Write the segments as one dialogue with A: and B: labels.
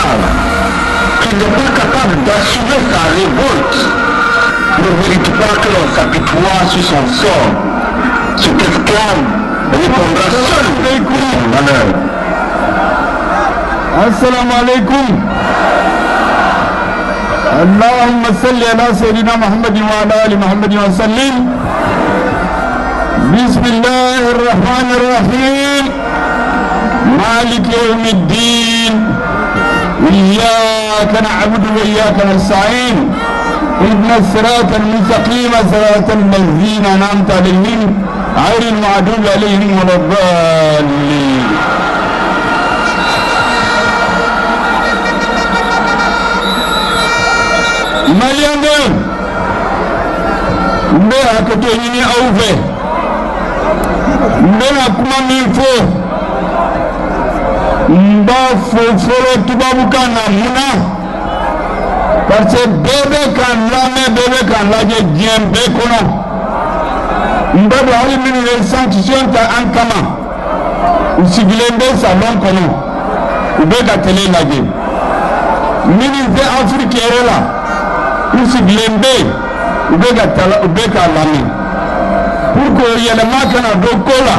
A: Esclave qui n'est pas capable d'assumer sa révolte ne mérite pas que l'on s'apitoie sur son sort. Cet esclave répondra seul de son malheur.
B: السلام عليكم. اللهم صل على سيدنا محمد وعلى آل محمد وسلم. بسم الله الرحمن الرحيم. مالك يوم الدين. إياك نعبد وإياك نستعين. اهدنا الصراط المستقيم، صراط الذين أنعمت عليهم غير المغضوب عليهم ولا الضالين. Maliyɛndenw, n bɛ hakɛto ɲini aw fɛ. N bɛna kuma min fɔ, n b'a fɔ fɔlɔ tubabukan na. Mun na? Parce que bɛɛ bɛ k'an lamɛn, bɛɛ bɛ k'an lajɛ diɲɛ bɛɛ kɔnɔ. N b'a dɔn hali minnu ye sanction ta an kama, u sigilen bɛ salon kɔnɔ, u bɛ ka télé lajɛ. Minnu tɛ Afiriki yɛrɛ la, u sigilen bɛ yen, u bɛ ka tala, u bɛ k'a lamɛn. Pour que yɛlɛma kana don ko la,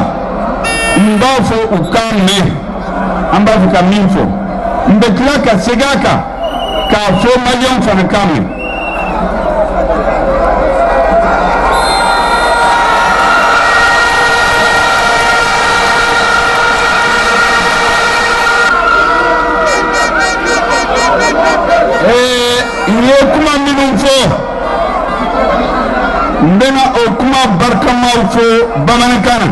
B: n b'a fɔ u k'a mɛn. An b'a fɛ ka min fɔ, n bɛ tila ka segin a kan k'a fɔ maliyɛnw fana k'a mɛn. N ye kuma minnu fɔ, n bɛna o kuma barikamaw fɔ bamanankan na.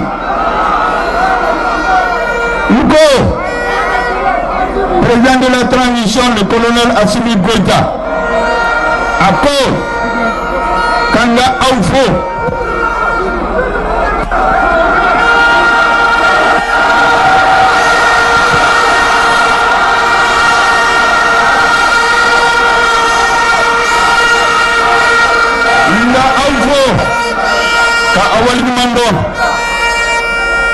B: N ko président de la transition, le colonel Assimi Goïta, a ko k'an ka aw fo. N ka aw fo ka aw waleɲuman dɔn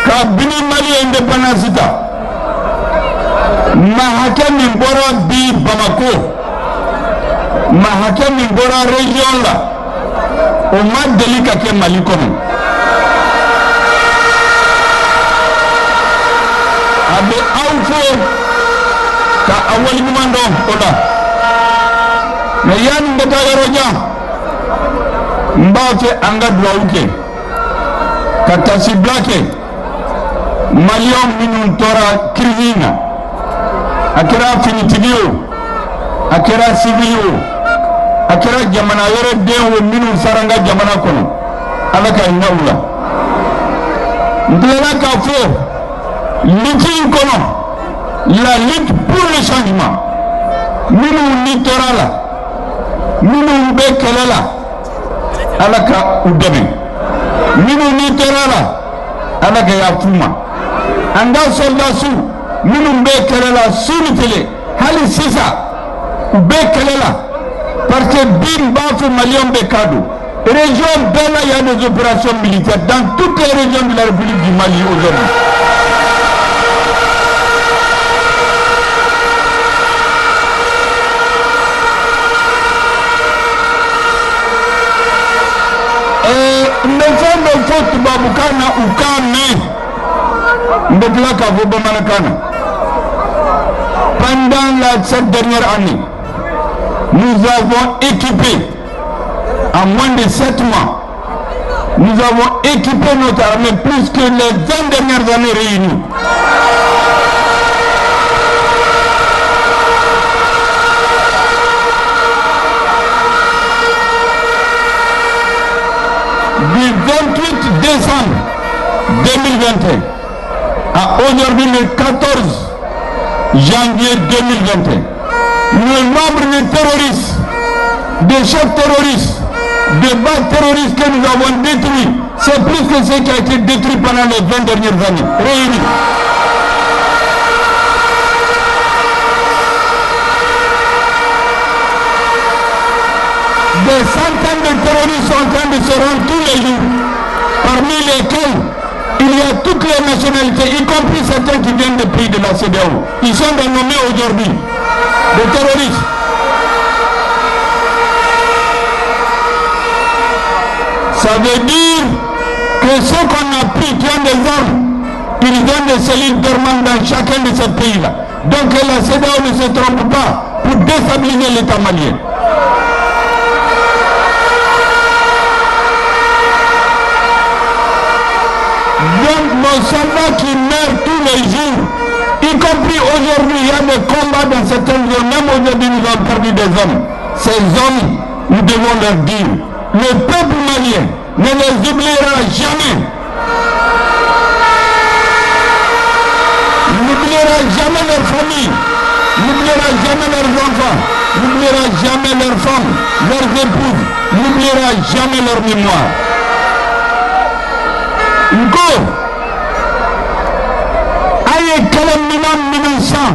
B: kabini Mali ye indépendance ta. Maa hakɛ min bɔra bi Bamako, maa hakɛ min bɔra région la, o ma deli ka kɛ Mali kɔnɔ. A bɛ aw fo ka aw waleɲuman dɔn o la. Mais yanni n bɛ taa yɔrɔ jan, n b'a fɛ an ka dugawu kɛ ka tasibila kɛ maliyɛnw minnu tora crise in na. A kɛra finitigi o, a kɛra civil o, a kɛra jamana wɛrɛ den o, minnu sara an ka jamana kɔnɔ, Ala ka hinɛ u la. N tilala k'a fɔ lutte in kɔnɔ, la lutte pour le changement, minnu ni tora la, minnu bɛ kɛlɛ la, Ala ka u dɛmɛ. Minnu ni tora la, Ala ka yafa u ma. An ka soldats minnu bɛ kɛlɛ la su ni tile, hali sisan u bɛ kɛlɛ la, parce que bi n b'a fɔ maliyɛnw bɛɛ k'a dɔn, région bɛɛ la, il y a des opérations militaires dans toutes les régions de la République du Mali aujourd'hui. N bɛ fɛn dɔ fɔ tubabukan na, u k'a mɛn. N bɛ tila k'a fɔ bamanankan na. Pendant cette dernière année, nous avons équipé, en moins de 7 mois, nous avons équipé notre armée plus que les 20 dernières années réunies. Du 28 décembre 2021 à aujourd'hui le 14 janvier 2021, le nombre de terroristes, de chefs terroristes, de bases terroristes que nous avons détruits, c'est plus que ce qui a été détruit pendant les 20 dernières années réunies. Des centaines de terroristes sont en train de se rendre tous les jours, parmi lesquels il y a toutes les nationalités, y compris certains qui viennent des pays de la CEDEAO. Ils sont dénommés aujourd'hui. de terroristes. Ça veut dire que ceux qu'on a pris qui ont des armes, ils ont des cellules dormantes dans chacun de ces pays-là. Donc la CEDEAO ne se trompe pas pour déstabiliser l'État malien. Donc nos soldats qui meurent tous les jours, y compris aujourd'hui, il y a des combats dans certaines zones, même aujourd'hui nous avons perdu des hommes. Ces hommes, nous devons leur dire, le peuple malien ne les oubliera jamais. N'oubliera jamais leur famille, n'oubliera jamais leurs enfants, n'oubliera jamais leurs femmes, leurs épouses, n'oubliera jamais leur mémoire. Nko, aye kɛlɛ minan minnu san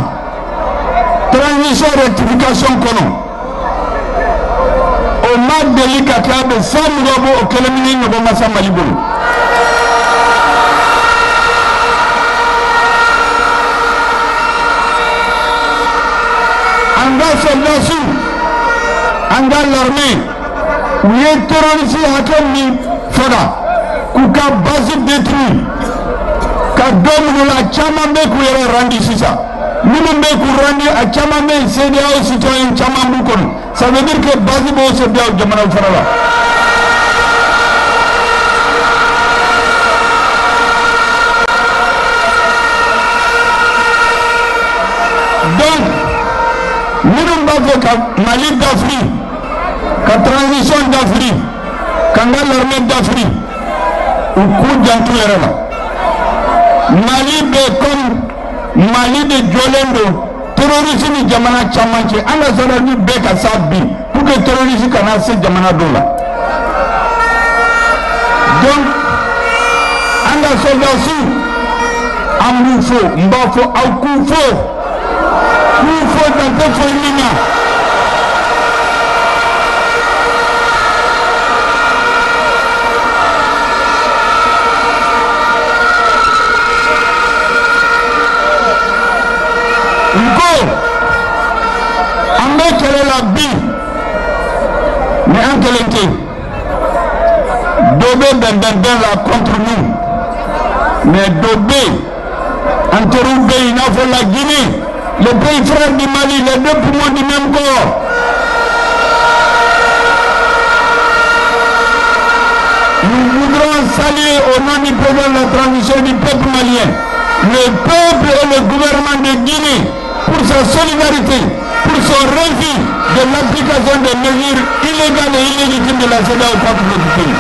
B: transition rectification kɔnɔ, o ma deli ka kɛ a bɛ san 20 bɔ o kɛlɛ minɛn ɲɔgɔn ma sa Mali bolo. An ka soldasiw, an ka l'armée, u ye terroriste hakɛ min faga k'u ka base détruire ka dɔ minnu la, a caman bɛ k'u yɛrɛ randi sisan. Minnu bɛ k'u randi, a caman bɛ yen CEDEAO citoyen caman b'u kɔnɔ. Ça veut dire que base b'o CEDEAO jamanaw fana la. Donc minnu b'a fɛ ka Mali dafiri, ka transition dafiri, ka n ka l'armée dafiri, u k'u janto yɛrɛ la. Mali bɛ comme Mali de jɔlen don terrorisme ni jamana caman cɛ. An ka sɔrɔdasi bɛɛ ka s'a bi pour que terrorisme kana se jamana dɔw la. Donc an ka sɔrɔdasiw, an b'u fo, n b'a fɔ aw k'u fo, k'u fo dan tɛ foyi min na. Nko an bɛ kɛlɛ la bi, mais an kelen tɛ. Dɔ bɛ bɛnbɛnbɛn la contre nous, mais dɔ bɛ yen, an teriw bɛ yen, i n'a fɔ la Guinée, le pays frère du Mali, les deux poumons du même corps. Nous voudrons saluer au nom du président de la transition du peuple malien, le peuple et le gouvernement de Guinée pour sa solidarité, pour son refus de l'application des mesures illégales et illégitimes de la CEDEAO contre notre pays.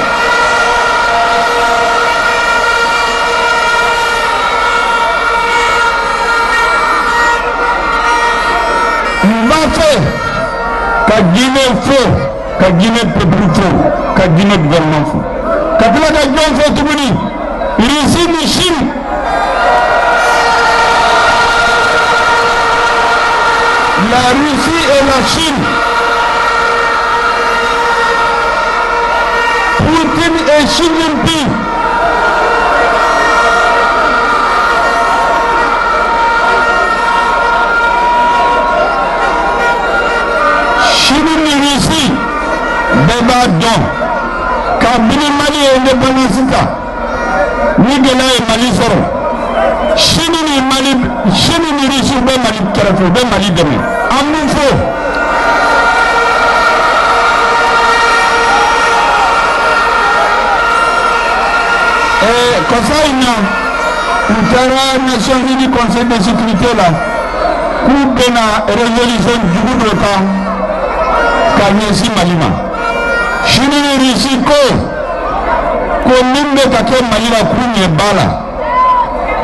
B: N b'a fɛ ka Guinée fo, ka Guinée peuple fo, ka Guinée gouvernement fo, ka tila ka jɔn fo tuguni, Russie ni Chine. La Russie et la Chine, Poutine et Xi Jinping, Chine ni Russie bɛɛ b'a dɔn kabini Mali ye indépendance ta, ni gɛlɛya ye Mali sɔrɔ, Chine ni Mali, Chine ni Russie bɛ Mali kɛrɛfɛ, u bɛ Mali dɛmɛ. An b'u fo. Kɔsa in na, u taara Nations Unies Conseil de sécurité la k'u bɛna résolution jugu dɔ ta ka ɲɛsin Mali ma. Chine ni Russie ko ko min bɛ ka kɛ Mali la, k'u ɲɛ b'a la.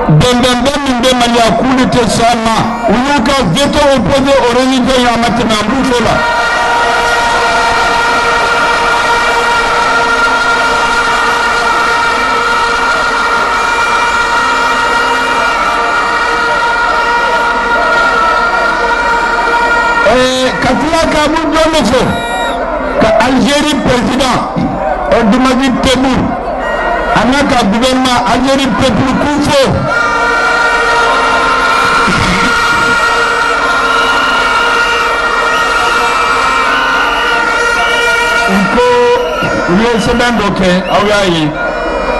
B: Bɛnbɛnbɛn min bɛ Mali la, k'olu tɛ sɔn a ma. U y'u ka veto opposé au résolution in, a ma tɛmɛ, an b'u fo la. Ka tila ka mun jɔn de fo, ka Algérie président Abdelmadjid Tebboune a n'a ka gouvernement, Algérie peuple k'u fo. U ye sɛbɛn dɔ kɛ, aw y'a ye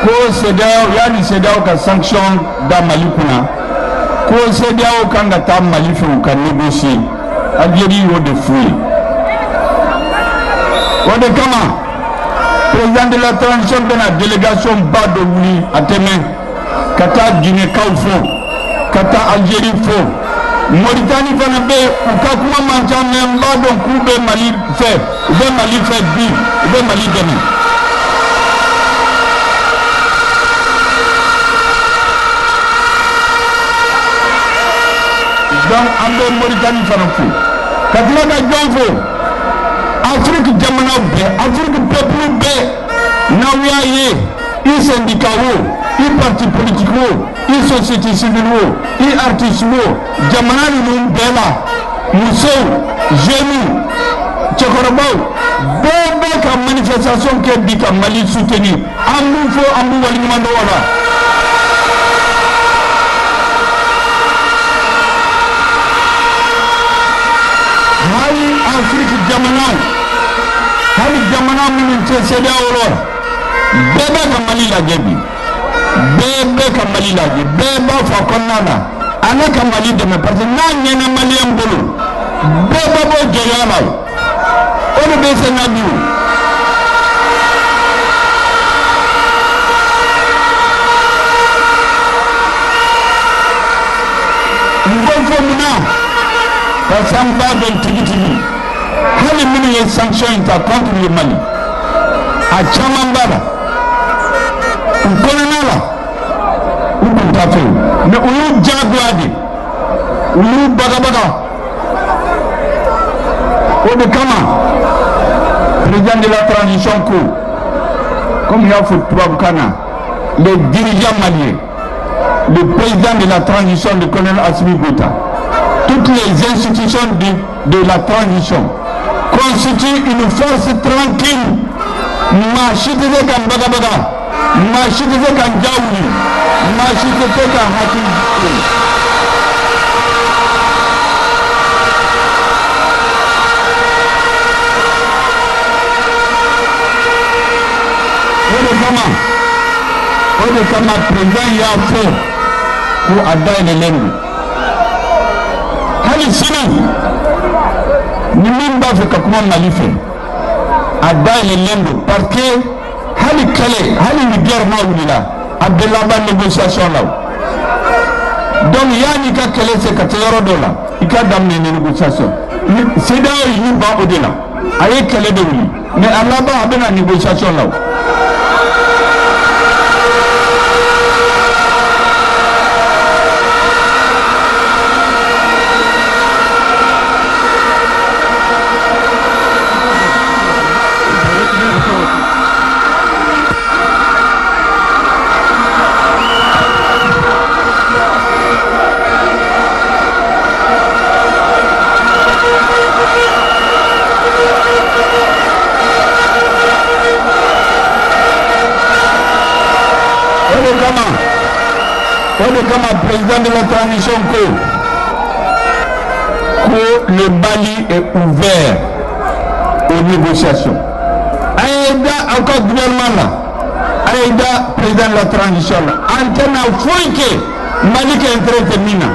B: ko CEDEAO, yanni CEDEAO ka sanction da Mali kunna, ko CEDEAO kan ka taa Mali fɛ u ka négocier. Algérie y'o de f'u ye. O de kama président de la transition bɛna délégation ba dɔ wuli a tɛ mɛn ka taa Guinée-kaw fo, ka taa Algérie fo. Mauritanie fana bɛ yen, u ka kuma man ca, mais n b'a dɔn k'u bɛ Mali fɛ, u bɛ Mali fɛ bi, u bɛ Mali dɛmɛ. Donc an bɛ Mauritanie fana fo, ka tila ka jɔn fo? Afrique jamanaw bɛɛ, Afrique peuple bɛɛ, n'aw y'a ye, i syndicat wo, i parti politique wo, i société civile wo, i artiste wo, jamana ninnu bɛɛ la, musow, jeunes, cɛkɔrɔbaw, bɛɛ bɛ ka manifestation kɛ bi ka Mali soutenir. An b'u fo, an b'u waleɲuman dɔn o la. Hali Afrique jamanaw, hali jamana minnu tɛ CEDEAO la, bɛɛ bɛ ka Mali lajɛ bi, bɛɛ bɛ ka Mali lajɛ, bɛɛ b'a fɔ a kɔnɔna na ala ka Mali dɛmɛ, parce que n'a ɲɛna maliyɛn bolo, bɛɛ bɛ bɔ jɔnya la, o de bɛ se na bi o. N ko fɔ mun na? Parce que an b'a dɔn tigitigi, hali minnu ye sanction in ta contre le Mali, a caman b'a la u kɔnɔna la, u tun t'a fɛ o, mais u y'u diyagoya de, u y'u bagabaga. O de kama président de la transition ko, comme y'a fɔ tubabukan na, les dirigeants maliens, le président de la transition, le colonel Assimi Goïta, toutes les institutions de la transition constituent une force tranquille. Maa si tɛ se ka n bagabaga, maa si tɛ se ka n ja wuli, maa si tɛ se ka hakili wuli. O de kama président y'a fɔ ko a dayɛlɛlen don. Hali sini ni min b'a fɛ ka kuma Mali fɛ, a dayɛlɛlen don, parce que hali kɛlɛ, hali ni guerre n'a wulila, a bɛ laban négociation la. Donc yanni i ka kɛlɛ se ka se yɔrɔ dɔ la, i ka daminɛ ni négociation. CEDEAO y'u ban o de la, a ye kɛlɛ de wuli, mais a laban a bɛ na négociation la. O de kama président de la transition ko le Mali est ouvert aux négociations. A ye da aw ka gouvernement la, a ye da président de la transition la, an tɛna foyi kɛ Mali ka intérêt tɛ min na.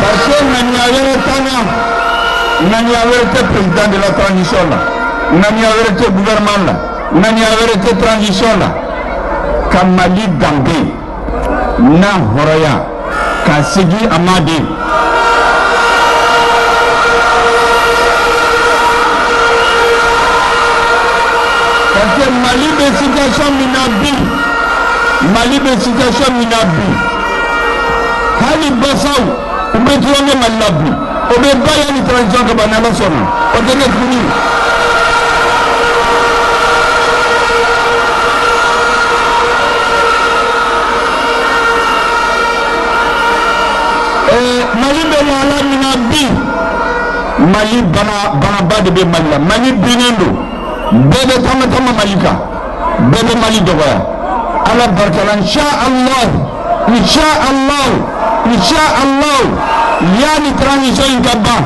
B: Parce que ŋaniya wɛrɛ t'an na, ŋaniya wɛrɛ tɛ président de la transition la, ŋaniya wɛrɛ tɛ gouvernement la, ŋaniya wɛrɛ tɛ transition la, ka Mali danbe n'a hɔrɔnya ka segin a ma de. Parce que Mali bɛ situation min na bi, Mali bɛ situation min na bi, hali basaw u bɛ tulonkɛ Mali la bi, o bɛ ba yanni transition ka ban, n'Ala sɔnna o tɛ kɛ tuguni. Mali bɛ lahala min na bi, Mali banaba de bɛ Mali la, Mali binnen don, bɛɛ bɛ taama taama Mali kan, bɛɛ bɛ Mali dɔgɔya. Ala barika la, insha Allah, Insha Allah, insha Allah, yanni transition in ka ban,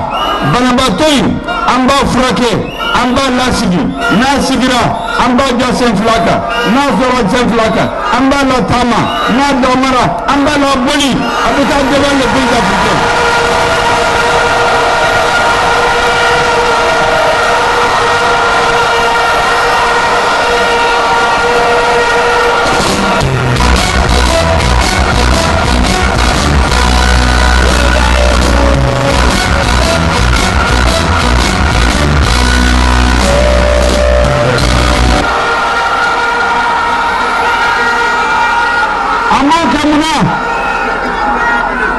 B: banabaatɔ in an b'a furakɛ, an b'a lasigi. N'a sigira, an b'a jɔ sen fila kan. N'a sɔrɔ sen fila kan, an b'a lataama. N'a dɔgɔmara, an b'a laboli, a bɛ taa devant les pays africains.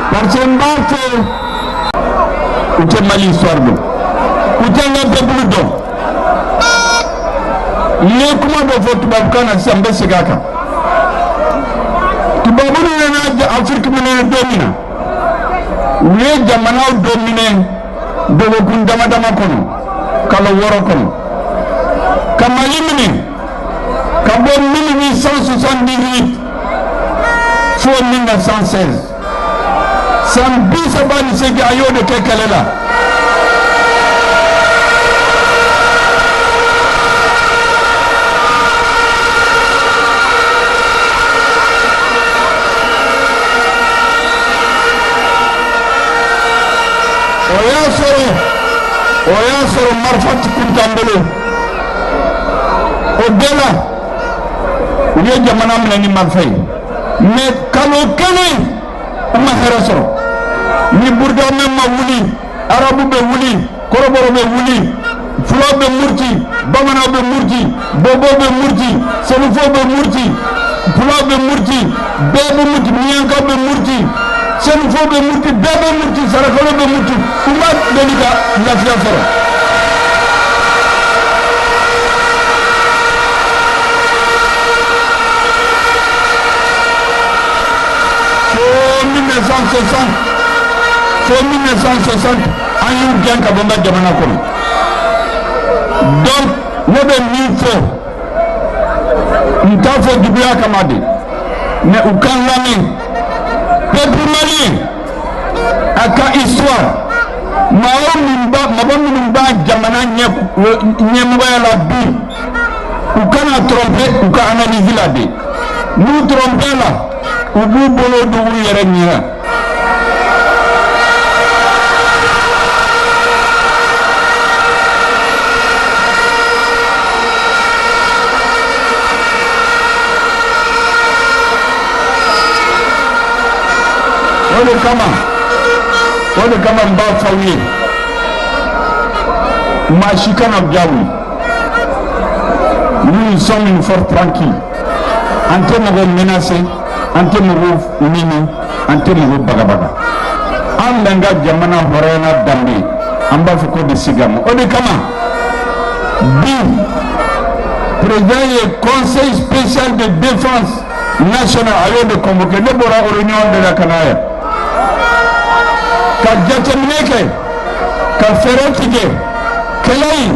B: Parce que n b'a fɔ u tɛ Mali histoire dɔn, u tɛ n ka peuple dɔn. N ye kuma dɔ fɔ tubabukan na sisan, n bɛ segin a kan. Tubabu nana Afiriki minɛ don min na, u ye jamanaw dɔ minɛ dɔgɔkun dama dama kɔnɔ, kalo 6 kɔnɔ, ka Mali minɛ ka bɔ 1878 fo 1916. San 38 a y'o de kɛ kɛlɛ la. O y'a sɔrɔ marifa kun t'an bolo. O bɛɛ la, u ye jamana minɛ ni marifa ye. Mais kalo kelen u ma hɛrɛ sɔrɔ. Ni burudamɛ ma wuli, arabu bɛ wuli, kɔrɔbɔrɔ bɛ wuli, fulaw bɛ muruti, bamananw bɛ muruti, bobo bɛ muruti, senufo bɛ muruti, fulaw bɛ muruti, bɛɛ bɛ muruti, miyankaw bɛ muruti, senufo bɛ muruti, bɛɛ bɛ muruti, sarakalo bɛ muruti. U ma deli ka lafiya sɔrɔ. Fo 1960, fo 1960, an y'u gɛn ka bɔ n ka jamana kɔnɔ. Donc ne bɛ min fɔ, n t'a fɔ juguya kama de, mais u k'an lamɛn. Peuple malien a ka histoire, maa min b'a, mɔgɔ minnu b'a jamana ɲɛmɔgɔya la bi, u kana tromper u ka analyse la de. N'u tromper la, u b'u bolo don u yɛrɛ ɲɛ la. O de kama n b'a fɔ aw ye, maa si kana diya u ye. Nous sommes une force tranquille. An tɛ mɔgɔ menacer, an tɛ mɔgɔ nini, an tɛ mɔgɔ bagabaga. An b'an ka jamana hɔrɔnya n'a danbe, an b'a fɔ ko de segin a ma. O de kama bi président ye conseil spécial de défense nationale, a y'o de convoqué. Ne bɔra réunion de la ka na yan ka jateminɛ kɛ, ka fɛɛrɛ tigɛ kɛlɛ in,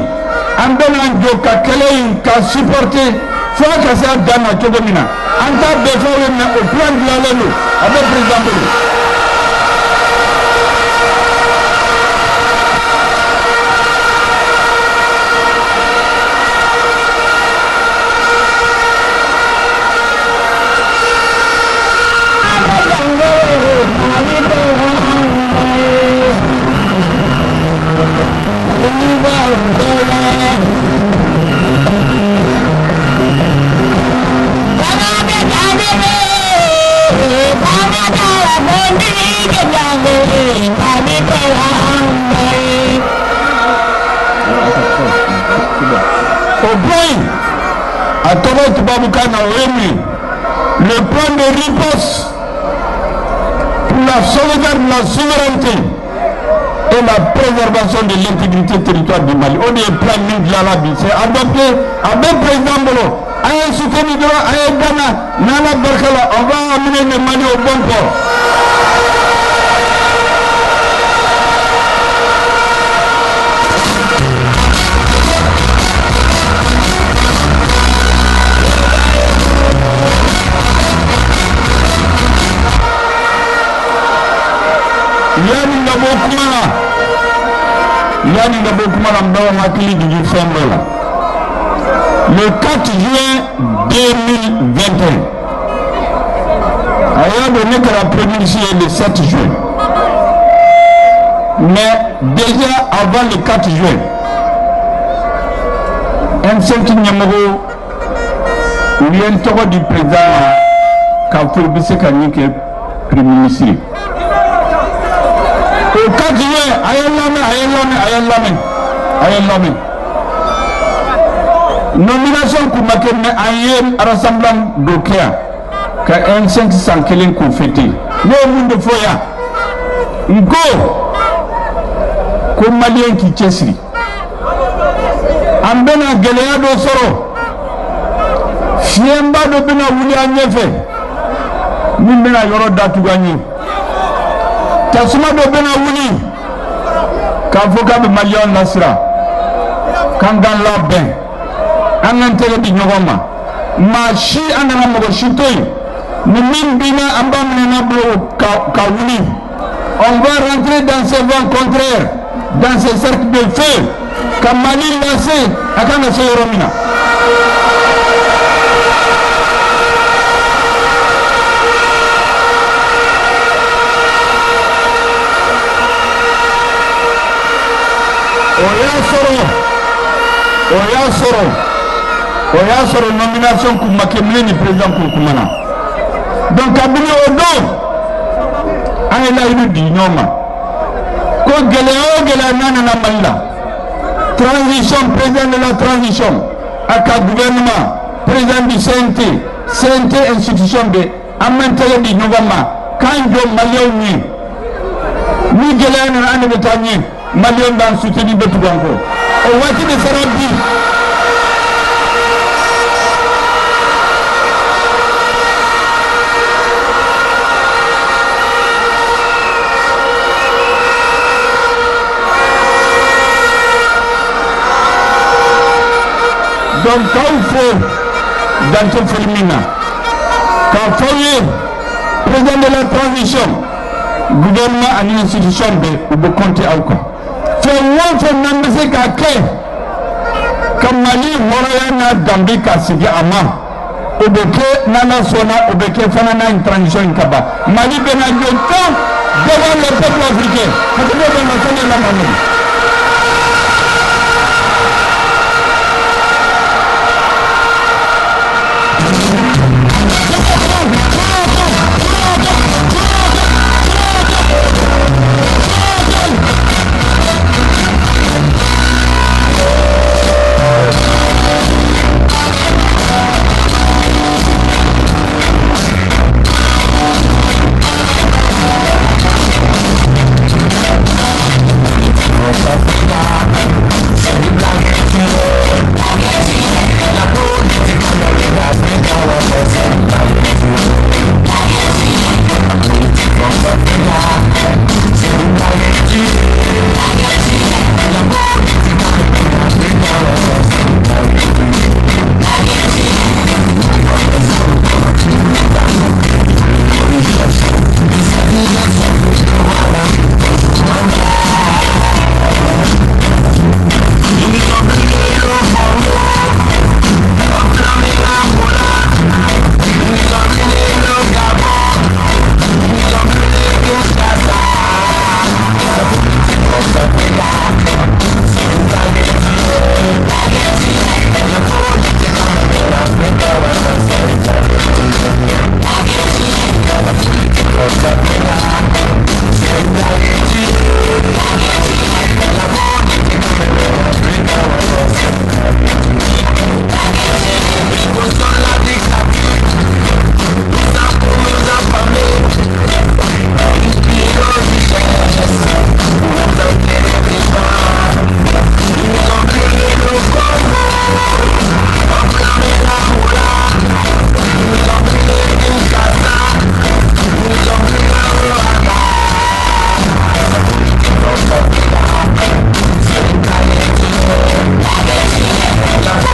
B: an bɛna jɔ ka kɛlɛ in ka supporter fo a ka se a dan na cogo min na. An t'a bɛɛ fɔ aw ye, mais o plan dilanlen don, a bɛ président bolo. Au point, a tɔgɔ tubabukan na, o ye mun ye? Le plan de riposte pour la sauvegarde de la souveraineté et la préservation de l'intégrité territoriale du Mali. O de ye plan min dilanna bi, c'est adopté, a bɛ président bolo. An ye soutenu dɔrɔn, an ye gana n'Ala barika la, on va amener le Mali au bon port. Yanni ka bɔ kuma la, yanni ka bɔ kuma la, n b'aw hakili jigin fɛn dɔ la. Le 4 juin 2021, a y'a dɔn ne kɛra premier ministre ye le 7 juin, mais déjà avant le 4 juin, M5 ɲɛmɔgɔw u ye n tɔgɔ di président ma k'a fɔ u bɛ se ka nin kɛ premier ministre ye. O 4 juin, a ye lamɛn, a ye lamɛn, a ye lamɛn, a ye lamɛn. Nomination kun ma kɛ, mais an ye rassemblement dɔ kɛ yan ka M5 san kelen k'o fêter. Ne ye mun de fɔ yan? N ko ko maliyɛn k'i cɛsiri, an bɛna gɛlɛya dɔ sɔrɔ, fiɲɛba dɔ bɛna wuli an ɲɛfɛ min bɛna yɔrɔ datugu an ye, tasuma dɔ bɛna wuli k'a fɔ k'a bɛ maliyɛnw lasiran, k'an k'an labɛn, an k'an tɛgɛ di ɲɔgɔn ma, maa si an kana mɔgɔ si to yen, ni min binna an b'a minɛ n'a bolo ka wuli. On va rentrer dans ces vents contraires, dans ces cercles de feu, ka Mali lase a kan ka se yɔrɔ min na. O y'a sɔrɔ, o y'a sɔrɔ, o y'a sɔrɔ nomination kun ma kɛ, ne ni président kun kumana. Donc kabini o don, an ye layidu di ɲɔgɔn ma ko gɛlɛya o gɛlɛya n'a nana Mali la, transition, président de la transition a ka gouvernement, président du CNT, CNT institution bɛɛ, an b'an tɛgɛ di ɲɔgɔn ma k'an jɔ maliyɛnw ye. Ni gɛlɛya nana, an de bɛ taa ɲɛ, maliyɛnw b'an soutenir, bɛ tugu an kɔ. O waati de sera bi. Donc k'aw fo dan tɛ foli min na, k'a fɔ aw ye, président de la transition, gouvernement ani institution bɛɛ, u bɛ compter aw kan. Fɛn o fɛn n'an bɛ se k'a kɛ ka Mali hɔrɔnya n'a danbe ka segin a ma, o bɛ kɛ n'Ala sɔnna, o bɛ kɛ fana n'a transition in ka ban. Mali bɛna jɔ tɔn devant le peuple africain, parce que ne bɛ na sɔnni la Mamadu.